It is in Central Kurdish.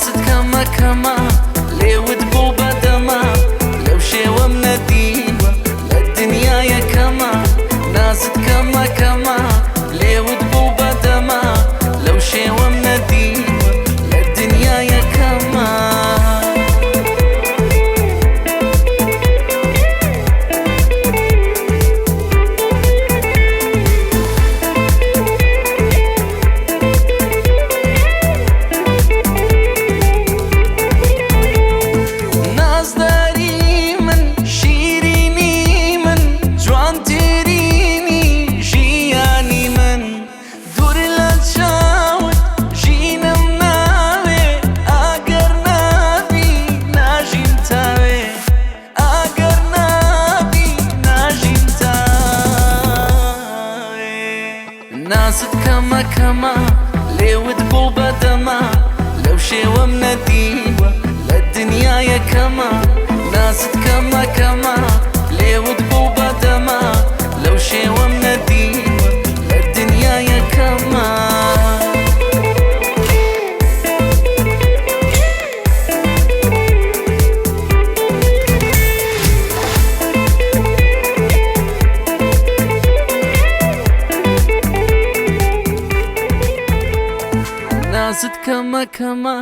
نازت کەمە کەمە، لێوت گوڵ بەدەمە، لەو شێوەم نەدیوە لە دنیا یەکەمە. نازت کەمە کەمە، لێوت گوڵ بەدەمە، لەو شێوەم نەدیوە لە دنیا یەکەمە. نازداری من، شیرینی من، جوانترینی ژیانی من، دوور لە چاوت ژینم ناوێ، ئەگەر نابی ناژیم تاوێ، ئەگەر نابی ناژیم تاوێ. نازت کەمە کەمە، لێوت گوڵ بەدەمە، لەو شێوەم نەدیوە لە دنیا یەکەمە. نازت کەمە کەمە، لێوت گوڵ بەدەمە، لەو شێوەم نەدیوە لە دنیا یەکەمە. نازت کەمە کەمە.